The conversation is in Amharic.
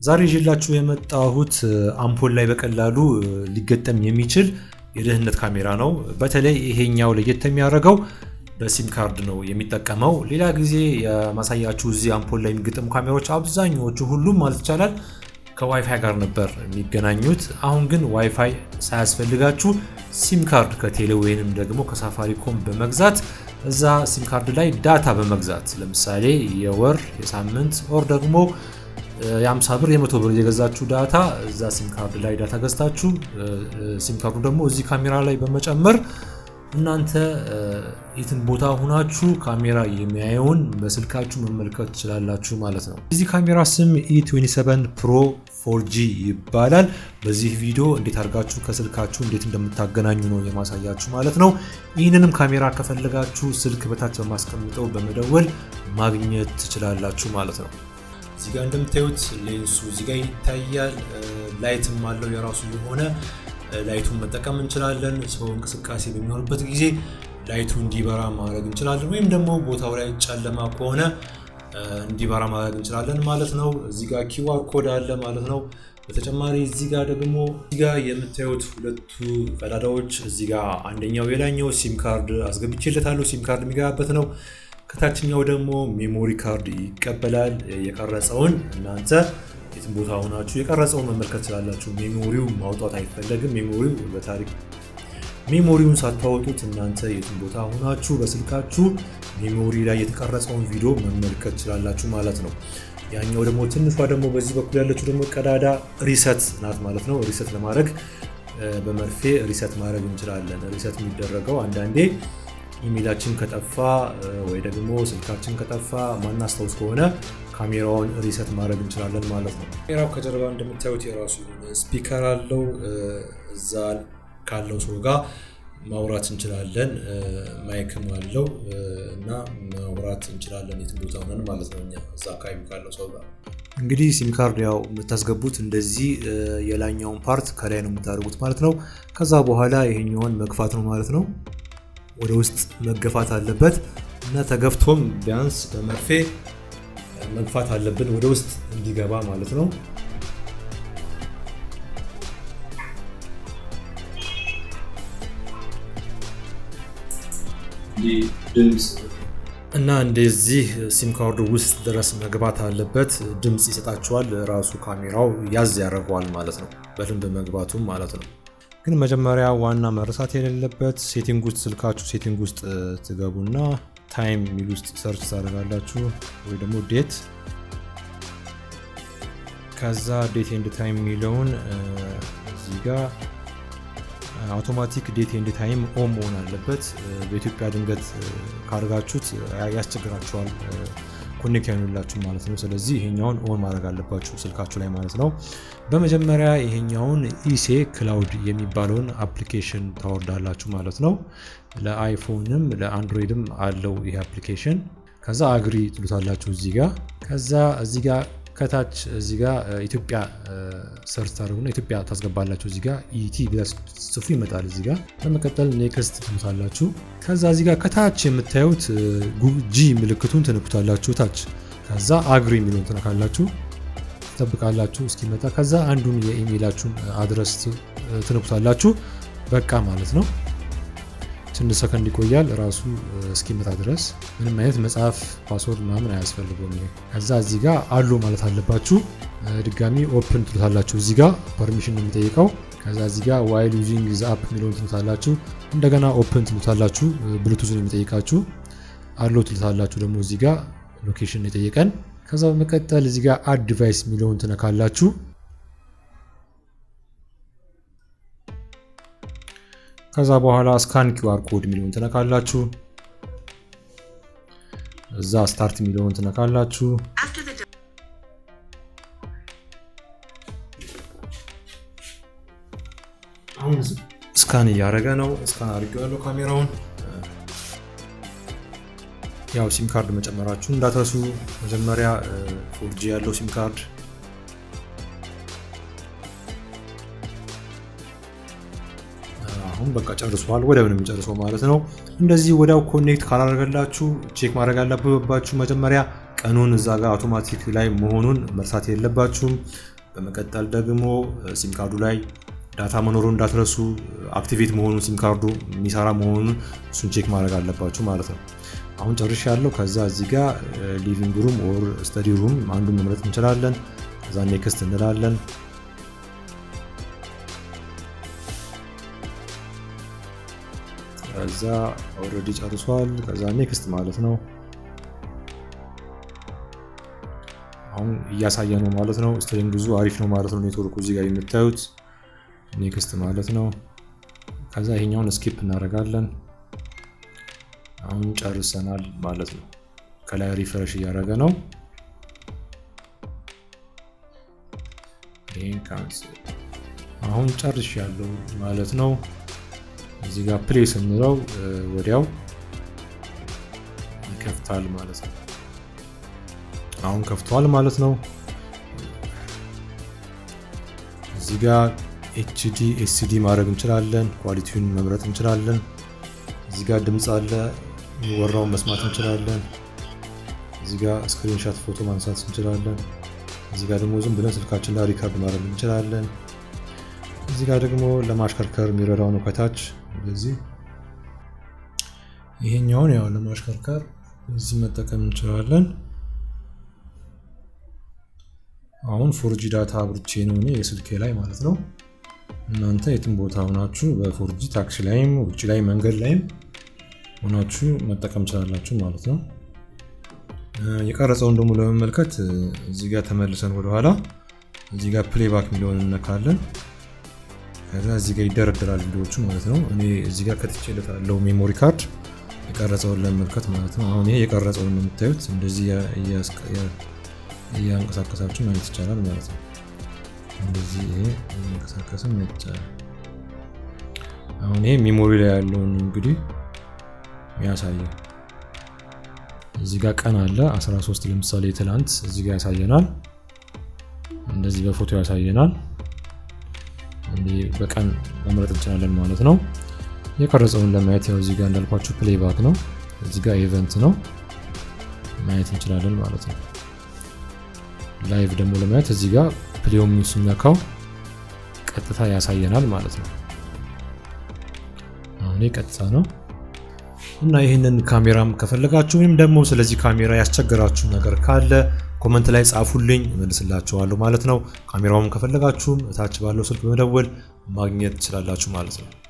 ዛሬ ይዤላችሁ የመጣሁት አምፖል ላይ በቀላሉ ሊገጠም የሚችል የደህንነት ካሜራ ነው። በተለይ ይሄኛው ለየት የሚያደርገው በ SIM card ነው የሚጠቀመው። ሌላ ጊዜ የማሳያችሁ እዚህ አምፖል ላይ የሚገጠሙ ካሜራዎች አብዛኛዎቹ ሁሉም ማለት ይቻላል ከዋይፋይ ጋር ነበር የሚገናኙት። አሁን ግን ዋይፋይ ሳያስፈልጋችሁ SIM card ከቴሌ ወይንም ደግሞ ከሳፋሪኮም በመግዛት እዛ SIM card ላይ data በመግዛት፣ ለምሳሌ የወር፣ የሳምንት or ደግሞ የ50 ብር፣ የ100 ብር የገዛችሁ data፣ እዛ SIM card ላይ data ገዝታችሁ SIM card ኡ ደግሞ እዚህ ካሜራ ላይ በመጨመር እናንተ የትም ቦታ ሁናችሁ ካሜራ የሚያየውን በስልካችሁ መመልከት ትችላላችሁ ማለት ነው። የዚህ ካሜራ ስም E27 Pro 4G ይባላል። በዚህ ቪዲዮ እንዴት አድርጋችሁ ከስልካችሁ እንዴት እንደምታገናኙ ነው የማሳያችሁ ማለት ነው። ይህንንም ካሜራ ከፈለጋችሁ ስልክ በታች በማስቀምጠው በመደወል ማግኘት ትችላላችሁ ማለት ነው። እዚህ ጋር እንደምታዩት ሌንሱ እዚህ ጋር ይታያል። Light ም አለው፣ የራሱ የሆነ light ኡን መጠቀም እንችላለን። ሰው እንቅስቃሴ በሚኖርበት ጊዜ light ኡ እንዲበራ ማድረግ እንችላለን። ወይም ደግሞ ቦታው ላይ ጨለማ ከሆነ እንዲበራ ማድረግ እንችላለን ማለት ነው። እዚህ ጋር QR code አለ ማለት ነው። በተጨማሪ እዚህ ጋር ደግሞ እዚህ ጋር የምታዩት ሁለቱ ቀዳዳዎች፣ እዚህ ጋር አንደኛው የላይኛው SIM card አስገብቼለታለሁ። SIM card የሚገባበት ነው። ከታችኛው ደግሞ memory card ይቀበላል። የቀረጸውን እናንተ የትም ቦታ ሆናችሁ የቀረጸውን መመልከት ትችላላችሁ። Memory ው ማውጣት አይፈለግም። Memory ው በታሪክ memory ውን ሳታወጡት እናንተ የትም ቦታ ሆናችሁ በስልካችሁ memory ላይ የተቀረጸውን ቪዲዮ መመልከት ትችላላችሁ ማለት ነው። ያኛው ደግሞ ትንሿ ደግሞ በዚህ በኩል ያለችው ደግሞ ቀዳዳ reset ናት ማለት ነው። Reset ለማድረግ በመርፌ reset ማድረግ እንችላለን። Reset የሚደረገው አንዳንዴ ኢሜይላችን ከጠፋ ወይ ደግሞ ስልካችን ከጠፋ ማናስታውስ ከሆነ ካሜራውን reset ማድረግ እንችላለን ማለት ነው። ካሜራው ከጀርባ እንደምታዩት የራሱ የሆነ speaker አለው። እዛ ካለው ሰው ጋር ማውራት እንችላለን። Mic ም አለው እና ማውራት እንችላለን የትም ቦታ ሆነን ማለት ነው፣ እኛ እዛ አካባቢ ካለው ሰው ጋር። እንግዲህ SIM card ያው የምታስገቡት እንደዚህ የላይኛውን part ከላይ ነው የምታደርጉት ማለት ነው። ከዛ በኋላ ይሄኛውን መግፋት ነው ማለት ነው። ወደ ውስጥ መገፋት አለበት እና ተገፍቶም ቢያንስ በመርፌ መግፋት አለብን ወደ ውስጥ እንዲገባ ማለት ነው። ድምፅ እና እንደዚህ SIM card ኡ ውስጥ ድረስ መግባት አለበት። ድምፅ ይሰጣችኋል። ራሱ ካሜራው ያዝ ያደርገዋል ማለት ነው፣ በደንብ መግባቱም ማለት ነው። ግን መጀመሪያ ዋና መረሳት የሌለበት setting ውስጥ፣ ስልካችሁ setting ውስጥ ትገቡና time የሚል ውስጥ search ታደርጋላችሁ ወይ ደግሞ date፣ ከዛ date and time የሚለውን እዚህ ጋር automatic date and time on መሆን አለበት። በኢትዮጵያ ድንገት ካደርጋችሁት ያስቸግራችኋል፣ connect አይሆንላችሁ ማለት ነው። ስለዚህ ይሄኛውን on ማድረግ አለባችሁ ስልካችሁ ላይ ማለት ነው። በመጀመሪያ ይሄኛውን eSee Cloud የሚባለውን application ታወርዳላችሁ ማለት ነው። ለ iPhone ም ለ Android ም አለው ይሄ application። ከዛ agree ትሉታላችሁ እዚህ ጋር። ከዛ እዚህ ጋር ከታች እዚህ ጋር ኢትዮጵያ search ታደርጉና ኢትዮጵያ ታስገባላችሁ። እዚህ ጋር ET ብላችሁ ጽፉ ይመጣል። እዚህ ጋር በመቀጠል next ትሉታላችሁ። ከዛ እዚህ ጋር ከታች የምታዩት G ምልክቱን ትነኩታላችሁ ታች። ከዛ agree የሚለውን ትነካላችሁ፣ ትጠብቃላችሁ እስኪመጣ። ከዛ አንዱን የ email ኣችሁን address ትነኩታላችሁ። በቃ ማለት ነው። ትንሽ ሰከንድ ይቆያል ራሱ እስኪመጣ ድረስ። ምንም አይነት መጻፍ፣ password ምናምን አያስፈልገውም። ይሄ ከዛ እዚህ ጋር allow ማለት አለባችሁ። ድጋሚ open ትሉታላችሁ። እዚህ ጋር permission ነው የሚጠይቀው። ከዛ እዚህ ጋር while using the app የሚለውን ትሉታላችሁ። እንደገና open ትሉታላችሁ። ብሉቱዝ ነው የሚጠይቃችሁ። Allow ትሉታላችሁ። ደግሞ እዚህ ጋር location የጠየቀን። ከዛ በመቀጠል እዚህ ጋር add device የሚለውን ትነካላችሁ። ከዛ በኋላ scan QR code የሚለውን ትነካላችሁ። እዛ start የሚለውን ትነካላችሁ። After the አሁን scan እያደረገ ነው። Scan አድርጌዋለሁ ካሜራውን። ያው SIM card መጨመራችሁ እንዳትረሱ። መጀመሪያ 4G ያለው SIM card። አሁን በቃ ጨርሷል። ወዲያው ነው የሚጨርሰው ማለት ነው። እንደዚህ ወዲያው connect ካላደረገላችሁ check ማድረግ አለባችሁ። መጀመሪያ ቀኑን እዛ ጋር አውቶማቲክ ላይ መሆኑን መርሳት የለባችሁም። በመቀጠል ደግሞ ሲም ካርዱ ላይ data መኖሩን እንዳትረሱ፣ activate መሆኑን፣ ሲም ካርዱ የሚሰራ መሆኑን እሱን check ማድረግ አለባችሁ ማለት ነው። አሁን ጨርሻለሁ። ከዛ እዚህ ጋር living room or study room አንዱን መምረጥ እንችላለን። ከዛ next እንላለን። ከዛ already ጨርሷል። ከዛ next ማለት ነው። አሁን እያሳየ ነው ማለት ነው። Strength ኡ አሪፍ ነው ማለት ነው። ኔትወርኩ እዚህ ጋር የምታዩት next ማለት ነው። ከዛ ይሄኛውን skip እናደርጋለን። አሁን ጨርሰናል ማለት ነው። ከላይ refresh እያደረገ ነው። ይሄን cancel። አሁን ጨርሻለሁ ማለት ነው። እዚህ ጋር play ስንለው ወዲያው ይከፍታል ማለት ነው። አሁን ከፍቷል ማለት ነው። እዚህ ጋር HD፣ SD ማድረግ እንችላለን። Quality ውን መምረጥ እንችላለን። እዚህ ጋር ድምፅ አለ፣ የሚወራውን መስማት እንችላለን። እዚህ ጋር screenshot፣ ፎቶ ማንሳት እንችላለን። እዚህ ጋር ደግሞ ዝም ብለን ስልካችን ላይ record ማድረግ እንችላለን። እዚህ ጋር ደግሞ ለማሽከርከር የሚረዳው ነው ከታች እንደዚህ። ይሄኛውን ያው ለማሽከርከር እዚህ መጠቀም እንችላለን። አሁን 4G data አብርቼ ነው እኔ የስልኬ ላይ ማለት ነው። እናንተ የትም ቦታ ሆናችሁ በ 4G ታክሲ ላይም፣ ውጭ ላይ፣ መንገድ ላይም ሆናችሁ መጠቀም ትችላላችሁ ማለት ነው። የቀረጸውን ደግሞ ለመመልከት እዚህ ጋር ተመልሰን ወደኋላ እዚህ ጋር playback የሚለውን እንነካለን። ከዛ እዚህ ጋር ይደረደራል ቪዲዮዎቹ ማለት ነው። እኔ እዚህ ጋር ከትቼለታለሁ memory card የቀረጸውን ለመመልከት ማለት ነው። አሁን ይሄ የቀረጸውን ነው የምታዩት። እንደዚህ እያንቀሳቀሳችሁ ማየት ይቻላል ማለት ነው። እንደዚህ ይሄ እያንቀሳቀሰ ማየት ይቻላል። አሁን ይሄ memory ላይ ያለውን እንግዲህ የሚያሳየው እዚህ ጋር ቀን አለ፣ 13 ለምሳሌ ትላንት እዚህ ጋር ያሳየናል። እንደዚህ በፎቶ ያሳየናል። እንዲህ በቀን መምረጥ እንችላለን ማለት ነው። የቀረጸውን ለማየት ያው እዚህ ጋር እንዳልኳችሁ playback ነው። እዚህ ጋር event ነው፣ ማየት እንችላለን ማለት ነው። Live ደግሞ ለማየት እዚህ ጋር play ውን ስነካው ቀጥታ ያሳየናል ማለት ነው። አሁን ቀጥታ ነው። እና ይህንን ካሜራም ከፈለጋችሁ ወይም ደግሞ ስለዚህ ካሜራ ያስቸገራችሁ ነገር ካለ comment ላይ ጻፉልኝ፣ እመልስላችኋለሁ ማለት ነው። ካሜራውም ከፈለጋችሁም እታች ባለው ስልክ በመደወል ማግኘት ትችላላችሁ ማለት ነው።